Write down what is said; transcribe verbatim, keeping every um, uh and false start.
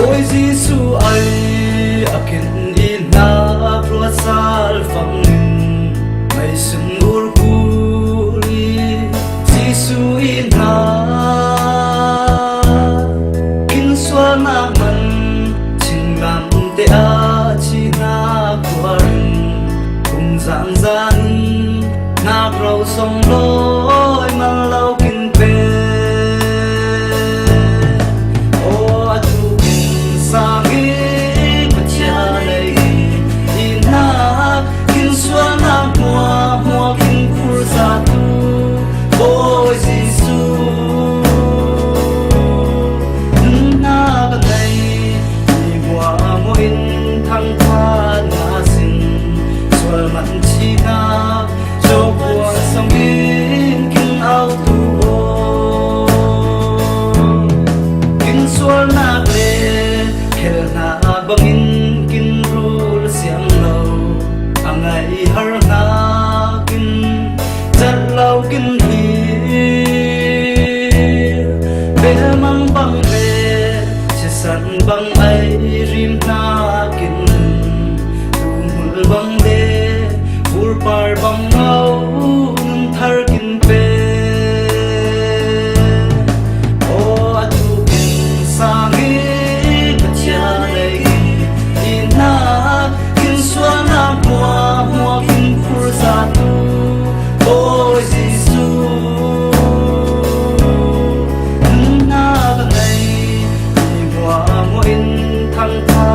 Oi Jesu ai, a kin i hna ruat sal fangin, mei sung ur kul i Jesu i hna kin sualnak man, thinglam te ah thihnak kuarin kum zan zan in nak ro song lawi man lo kin pe. Aw, a tukin sang i Pathian ei i hnak kin sualnak hmuahhmuah kin khur sa tu, Bawi Jesu, na ka nei, mi hmuahhmuah in thangṭhat na sin, sual man thihnak, cawkua sangin kin au tu aw. Kin sualnak le khelhnak bangin kin rul siang lo, a ngai har hna kin cat lo kin hi. Belmang bang le sisan bang ai rim hna kin, tuhmul bang le vurpar bang lo nun thar kin pe. Aw, a tukin sang i Pathian ei i hnak kin sualnak hmuahhmuah kin khur sa tu, Bawi Jesu, na ka nei, mi hmuahhmuah in thangṭhat